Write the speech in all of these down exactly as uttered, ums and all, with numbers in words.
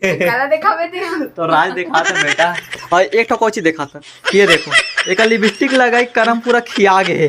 काला देखावे ते हम। तो राज देखात हे बेटा। और एक ठो कौची देखात हे, ये देखो, एक लिपस्टिक लगाई, करम पूरा खिया गे हे।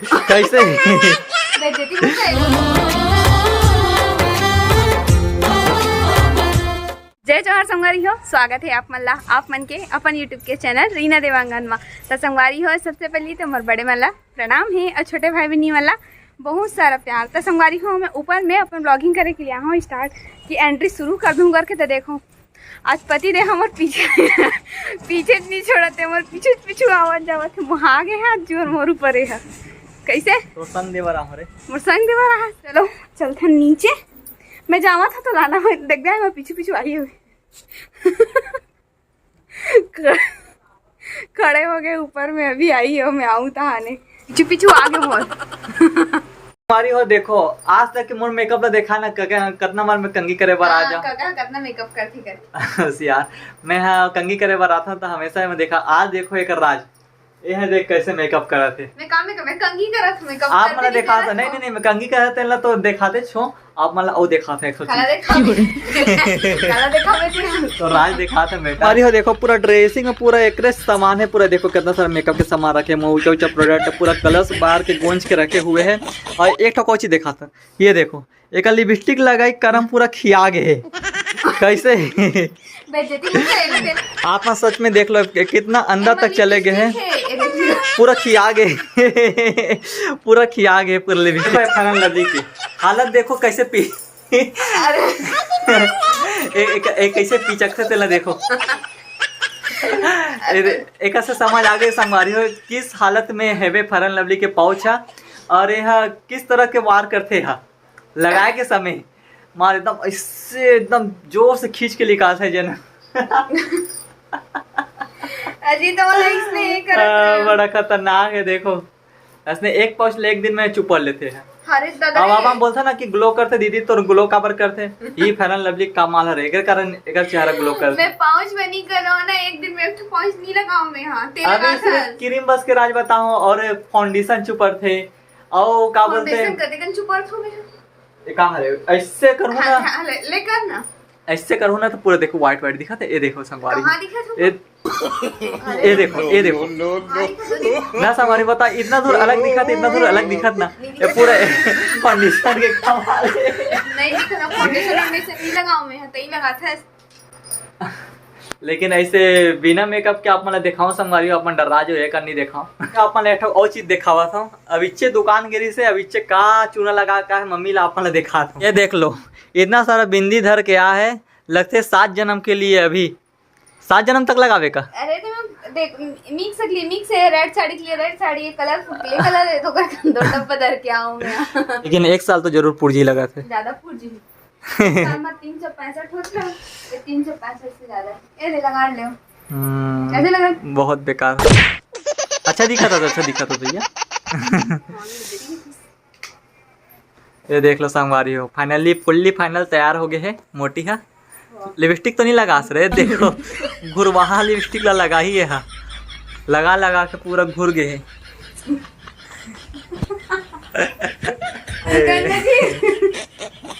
कैसे? बेइज्जती मत करो। जय जोहार संगवारी हो, स्वागत हे आप मन ला, आप मन के अपन YouTube के चैनल रीना देवांगन मा। त संगवारी हो, सबसे पहली तो मोर बड़े मन ला प्रणाम हे और छोटे भाई बहिनी मन ला बहुत सारा प्यार। त संगवारी हो, मैं ऊपर में अपन vlogging करे के लिए आहूँ start की entry शुरू कर दूँ करके। त देखो, आज पति देव हमर पीछे पीछे नहीं छोड़त हे, हमर पीछू पीछू आवत जावत हे। मोहा गे हे, आज जोर मोर ऊपर हे। कैसे? तोर संग देबर आहूँ रे। मोर संग देबर आहा। चलो, चलथन नीचे। मैं जावत हँव तो लाना, मैं देख जाए, मैं पीछू पीछू आई हूँ। खड़े हो गए ऊपर में, अभी आई हो, मैं आऊँ तहाने। पीछू पीछू आ गए मोर। संगवारी हो, देखो, आज तक के मोर makeup ला देखा ना, कका कतना बार मैं कंघी करे बर आ हाँ, जाऊँ। कका कतना makeup करथे करके। बस यार, मैं हा कंघी करे बर आथंव तो हमेशा मैं देखा, आज देखो एकर राज, ये है देख कैसे makeup करत हे। मैं काम में, मैं कंघी करत हूँ, makeup आप करते मन ला नहीं देखात हँव, करत नहीं, हूँ। नहीं, नहीं, मैं कंघी करत हँव, तेला तो देखातेच हँव। आप मन ला ओ देखात हँव, एक ठो काला चीज। देखावे। काला देखावे ते हम। तो राज देखात हे बेटा। अरे हो देखो, पूरा dressing में पूरा एकरे सामान हे, पूरा देखो कितना सारा makeup के सामान रखे हे, ऊंचा ऊंचा product, पूरा कलश बार के गोंज के रखे हुए हे। और एक ठो कौची देखात हे, ये देखो, एक लिपस्टिक लगाई, करम पूरा खिया गे हे। कैसे? बेइज्जती मत करे ना तेरे। आप मन सच में देख लो, कि-, कितना अंदर तक चले गए हैं। ठीक है, ये देख लो। पूरा खिया गे। पूरा खिया गे, पूरा लिपस्टिक। देखो, ये Fair and Lovely की हालत देखो कैसे पी-, अरे। ए-, एक, एक कैसे पिचकथे तेला देखो। ए-, एकर से समझ आ गे संगवारी हो, किस हालत में हेवे Fair and Lovely के pouch हा और ये हा किस तरह के वार करथे हा। लगाए के समय मार एकदम ऐसे एकदम जोर से खींच के निकालथे जेन। अजी तो वाला इसने ये करत आ, है। बड़ा खतरनाक है, देखो। इसने एक pouch ले एक दिन में चुपड़ लेथे। अरे दादा अब रे। आप हम बोलथन ना कि glow करथे दीदी, तोर glow काबर करथे? ये Fair and Lovely का कमाल हरे, एकर कारण एकर चेहरा glow करथे। मैं pouch में नहीं करो ना, एक दिन में एक तो pouch नहीं लगाऊं मैं। हाँ, तेल अभी लगाथस। सिर्फ cream बस के राज बताओ और foundation चुपड़थे। अउ का बोलथे? Foundation कते कन चुपड़थो मैं? ये का हरे? ऐसे करहूं हाँ, ना। हाँ, ले, ले कर ना। ऐसे करहूं ना तो पूरा देखो white white दिखथे। ये देखो संगवारी। कहाँ दिखथे? ये, अरे। ये देखो, ये देखो। हाँ, दिखथे तो नहीं। ना संगवारी बता, इतना दूर अलग दिखथे, इतना दूर अलग दिखथे ना। नहीं ये पूरा foundation के कमाल है। नहीं दिखथे, foundation, foundation नहीं लगाऊं मैं, हाँ, तई लगाथस। लेकिन ऐसे बिना makeup के आप मन ला देखाओ संगवारी हो, आप मन डरा जो एक नहीं देखाओ। आप मन ला एक ठो और चीज देखावत हूँ। अब इच्चे दुकान गे रिहिसे, अब इच्चे का चूना लगा का है मम्मी ला आप मन ला देखात हूँ। ये देख लो, इतना सारा बिंदी धर के आ है, लगथे सात जन्म के लिए। अभी सात जन्म तक लगावे का। अरे तो मैं देख, mix के लिए mix है, red साड़ी के लिए red साड़ी, colourful के लिए colour है, तो कर दो डब्बा धर के आऊँ मैं। लेकिन एक साल तो जरूर पुरजी लगाथे। ज्यादा पुरजी। साल में तीन सौ पैंसठ होत हे, ये तीन सौ पैंसठ से ज्यादा है। ये ले लगा ले। हम्म, कैसे लगा? बहुत बेकार। अच्छा दिखत हे, अच्छा दिखत हे भैया। ये देख लो संगवारी हो, finally fully final तैयार हो गए है मोटी हा। Lipstick तो नहीं लगास रे, देखो घुरवाहा lipstick ला लगा ही है, लगा लगा के पूरा घुर गए है। गंगा जी।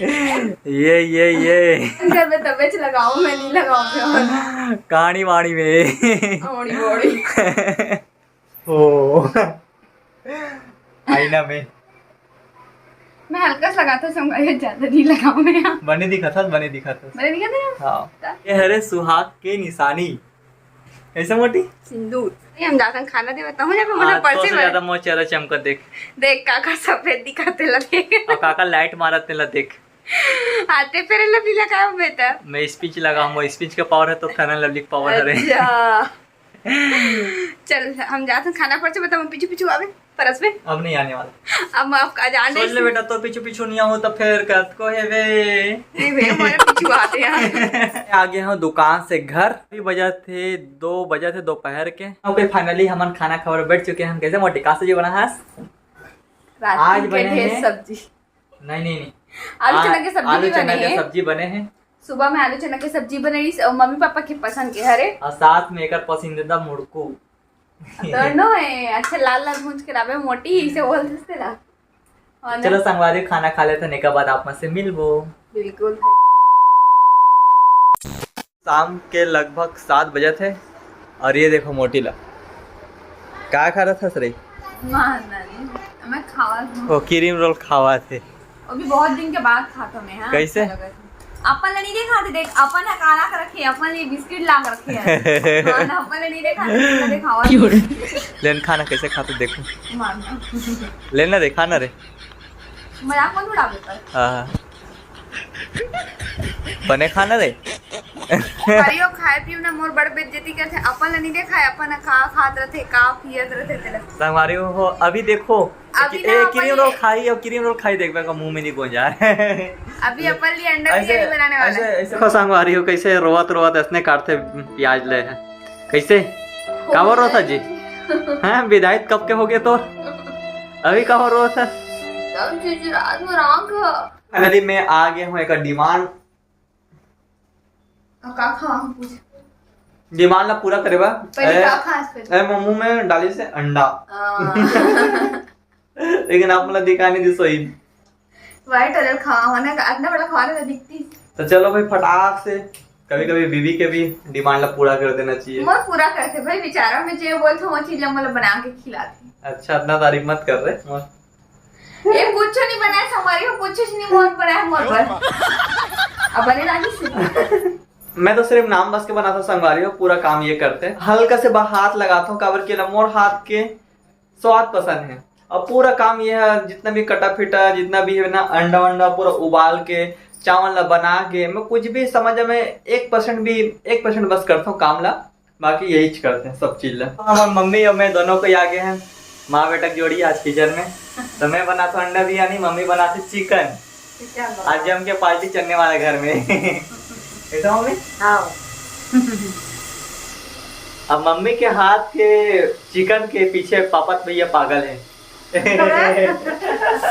ये, ये, ये। घर में तबे च लगाओ, मैं नहीं लगाऊं। कहानी वाणी में। ओड़ी, ओड़ी। ओ। आईना में। मैं हल्का सा लगाता हूँ, संगवारी, ज्यादा नहीं लगाऊं मैं यहाँ। बने दिखत हस, बने दिखत हस। बने दिखत हस? हाँ। ये हरे सुहाग के निशानी। कैसे मोटी? सिंदूर। ये हम जाथन खाना देवत हूँ, जब हाँ, मोला तो पर्चे से में ज्यादा मोर चेहरा चमकत देख। देख, का का सफेद दिखत हे ला देख। और का का light मारत हे ला देख। आते फेर लवली लगाओ बेटा। मैं sponge लगाऊं, वो sponge का power है तो Fair and Lovely का power है रे। अच्छा। चल, हम जाथन खाना पर्चे में, तो हम पीछू पीछू आवे, परस में। अब नहीं आने वाला। अब आप का जान सोच ले बेटा, तो पीछू पीछू नहीं आऊं तो फिर कत को है बे। नहीं बे, हमारे पीछू आते हैं। आ गए हम दुकान से घर। अभी बजे थे दो, बजे थे दोपहर के। ओके, finally हमन खाना खाए बर बैठ चुके हैं। कैसे मोटी, का सब्जी बना है? रात आज के बने ढेर हैं सब्जी। नहीं, नहीं, नहीं। आलू आ-, चना के सब्जी आलू भी चना बने के हैं। सब्जी बने हैं। सुबह में आलू चना के सब्जी बने रही और मम्मी पापा के पसंद के हरे। और साथ में एकर पसंदीदा मुड़कू। दोनों है, अच्छे लाल लाल भूंज के लावे, मोटी ही से बोल देते ला। और ना? चलो संगवारी, खाना खा लेते हैं, एकर बाद आप मन से मिलबो। बिल्कुल। शाम के लगभग सात बजत हे और ये देखो मोटी ला का खा रहा था रे। मारना नहीं, मैं खावा हूँ। वो क्रीम रोल खावा थे। अभी बहुत दिन के बाद खाता मैं। हाँ, कैसे? अच्छा लगा था। अपन ले नहीं देखा थे, देख अपन है काला कर रखे, अपन ये बिस्किट ला कर रखे हैं। हाँ, ना, अपन ले नहीं देखा थे, देखावा। लेन खाना कैसे खाते देखो। मारना। लेना रे, खाना रे। मजाक मत उड़ावे पर। हाँ। बने खाना रे। परियो खाए पियो ना मोर बड़ बेइज्जती करथे, अपन ल नहीं देखाए, अपन ह का खात रथे, का पियत रथे तेला। संगवारी हो, अभी देखो। अभी ए, ना क्रीम अपन रोल खाई और क्रीम रोल खाई देखबे का मुंह में नहीं गोंजा है। अभी अपन लिए अंडा बिरयानी बनाने वाला ऐसे है। ऐसे देखो संगवारी हो कैसे रोवत रोवत ऐसने काटथे प्याज ले है। कैसे? काबर रोता जी? हैं विदाई कब के हो गए तो अभी काबर रोता? सब चीज रात में रांग। फाइनली मैं आ गया हूँ एक डिमांड। अब का खावा हम पूछ। डिमांड ला पूरा करे बा। पहले ए, का खास पे। ए, मोमो में डाली से अंडा। हाँ। लेकिन आप मतलब दिखा नहीं दी सोई। वाइट कलर खावा होना का इतना बड़ा खावा ना दिखती। तो चलो भाई फटाक से कभी कभी बीवी के भी डिमांड ला पूरा कर देना चाहिए। मोर पूरा करते भाई, बेचारा मैं जे बोलता हूँ वो चीज ला मतलब बना के खिलाती। अच्छा इतना तारीफ मत कर रहे। ये कुछ नहीं बनाया संगवारी हो, कुछ नहीं मोर बनाया मोर पर। अब बने लागी से। मैं तो सिर्फ नाम बस के बनाता संगवारी हो, पूरा काम ये करते हैं। हल्का से बा हाथ लगाता हूँ काबर के मोर हाथ के स्वाद पसंद है। और पूरा काम ये है जितना भी कटा फिटा जितना भी है ना अंडा वंडा पूरा उबाल के चावल ला बना के मैं कुछ भी समझ में एक परसेंट भी एक परसेंट बस करता हूँ काम ला। बाकी यही करते हैं सब चीज ला। हमारे मम्मी और मैं दोनों को ही आ गए हैं माँ बेटा की जोड़ी आज किचन में। तो मैं बनाता हूँ अंडा बिरयानी, मम्मी बनाती चिकन। आज जम के पार्टी चलने वाला है घर में। कैसा मम्मी? हाँ। अब मम्मी के हाथ के चिकन के पीछे पापा भैया पागल है।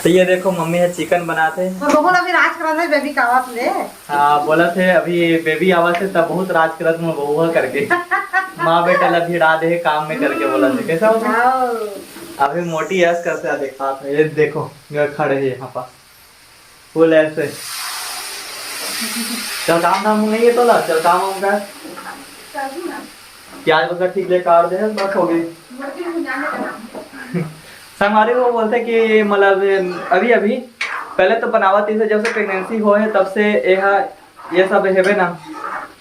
तो ये देखो मम्मी है चिकन बनाते हैं। तो बहू अभी राज करा था बेबी का बात ले। हाँ बोला थे अभी बेबी आवा थे तब बहुत राज करत मैं बउआ करके माँ बेटा ला भिड़ा दे काम में करके बोला थे। कैसा होता? हाँ। अभी मोटी ऐस करते आ देखा था ये देखो ये खड़े है यहाँ पर फुल ऐसे। चल काम धाम नहीं है तोला चल काम वाम का प्याज वगैरह ठीक ले काट दे बस हो गई। संगवारी वो बोलते कि मतलब अभी अभी पहले तो बनावत इसे जब से प्रेगनेंसी हो है तब से यह ये सब हेबे ना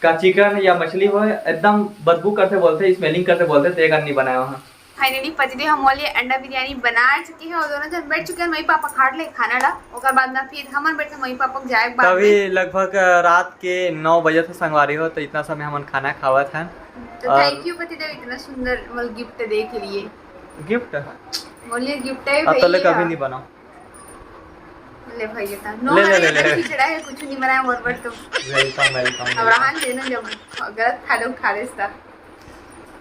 का चिकन या मछली हो एकदम बदबू करते बोलते स्मेलिंग करते बोलते तो एक आदमी बनाया वहाँ। फाइनली पतिदेव हम वाली अंडा बिरयानी बना चुके हैं और दोनों जन बैठ चुके हैं। मम्मी पापा खाट ले खाना ला, ओकर बाद ना फिर हमन बैठे मम्मी पापा के जाए के बाद तभी में। लगभग रात के नौ बजे थे संगवारी हो तो इतना समय हमन खाना खावत हन। तो और- थैंक यू पतिदेव इतना सुंदर मतलब गिफ्ट दे के लिए। गिफ्ट बोलिए गिफ्ट है अब तले भैया। कभी नहीं बनाओ। ले भैया ता। नो ले, ले, हमारे ले, ले। एकदम खिचड़ा है कुछ नहीं बनाया मोर पर तो। वेलकम वेलकम अब रहा देना जब गलत फायदा उठा रहे इसका।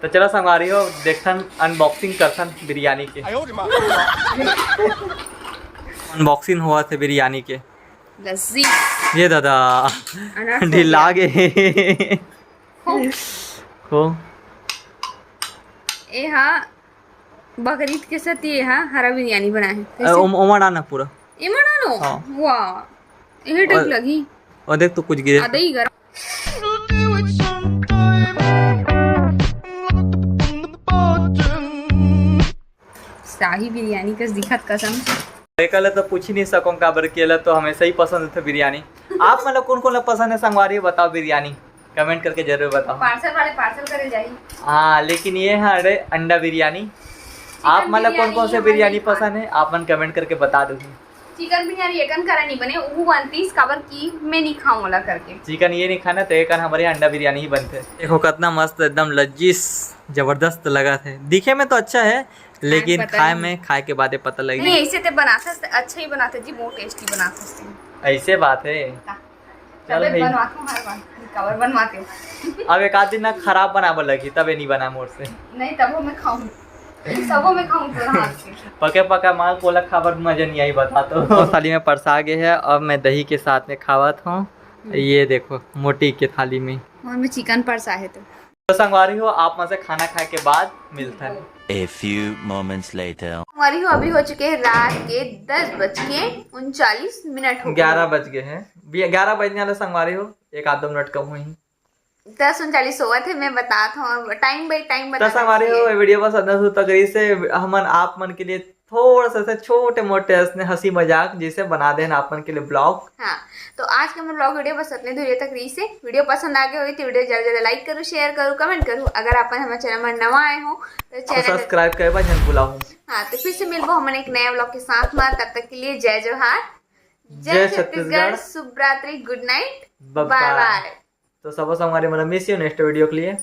तो चलो संगवारी हो देखथन अनबॉक्सिंग करथन बिरयानी के। अनबॉक्सिंग हुआ थे बिरयानी के। लस्सी। ये दादा अनार ढिला गए। को ए हा बकरीद के साथ ये हा हरा बिरयानी बनाए है। अ, ओम- ओमा डालना पूरा। एमा डालो। हाँ। वाह, ये टाइप और- लगी। और देख तो कुछ गिरे। आधा ही गरम। शाही बिरयानी कस दिखत कसम। एकर ले तो पूछ ही नहीं सकों काबर के ले तो हमेशा ही पसंद थे बिरयानी। आप मतलब कौन कौन पसंद है संगवारी बताओ बिरयानी कमेंट करके जरूर बताओ। पार्सल वाले पार्सल करे जाही। हाँ लेकिन ये है अरे अंडा बिरयानी। आप मतलब कौन कौन से बिरयानी, बिरयानी हमारे पसंद है आप मन कमेंट करके बता दो। चिकन बिरयानी एकन करा नहीं बने, वो बनतीस काबर की मैं नहीं खाऊं वाला करके। चिकन ये नहीं खाना तो एक हमारे अंडा बिरयानी ही बनते। देखो कितना मस्त एकदम लज्जिस जबरदस्त लगा थे। दिखे में तो अच्छा है लेकिन पता खाए नहीं। में खाए के बाद पता लगी। नहीं ऐसे ते बनाते अच्छा ही बनाते जी, बहुत टेस्टी बनाते। ऐसे बात है। चल तबे भाई। बनवाते हूँ हर बार, कवर बनवाते हूँ। अब एक आध दिन ना खराब बनाबे लगी तबे नहीं बना मोर से। नहीं तब मैं खाऊं, सबो मैं खाऊं तोरा हाथ से। पके पका माल कोला खाबर मजा नहीं आई बता तो। और थाली में परसा गए है अब मैं दही के साथ में खावत हूँ। ये देखो मोटी के थाली में। और मैं चिकन परसा है तो। तो संगवारी हो आप मन से खाना खाए के बाद मिलते हैं। A few moments later. हमारी हो अभी हो चुके हैं रात के दस बज के उनचालीस मिनट हो गए। ग्यारह बज गए हैं। भी ग्यारह बजने वाले संगवारी हो एक आध दो मिनट कम हुई। दस उनचालीस होवत हे, मैं बतात हूँ, time by time त संगवारी हो, वीडियो बस अतना सुर तक रहिस हे। हमन आप मन के लिए थोड़ा सा ऐसे छोटे मोटे असने हंसी मजाक जैसे बना देन आप मन के लिए vlog। हाँ, तो आज के मोर vlog वीडियो बस अतने दूर तक रहिस हे। वीडियो पसंद आ गए होही तो वीडियो ज्यादा ज्यादा like करू, share करू, comment करू। अगर आप मन हमर चैनल में नवा आए हो तो और चैनल सब्सक्राइब करे बर झन भुलाहू। हाँ, तो फिर से मिलबो हमन एक नया vlog के साथ में। तब तक के लिए जय जोहार, जय छत्तीसगढ़। शुभ रात्रि, good night, Bye bye bye। bye। तो सबो संगवारी मन, miss you next वीडियो के लिए।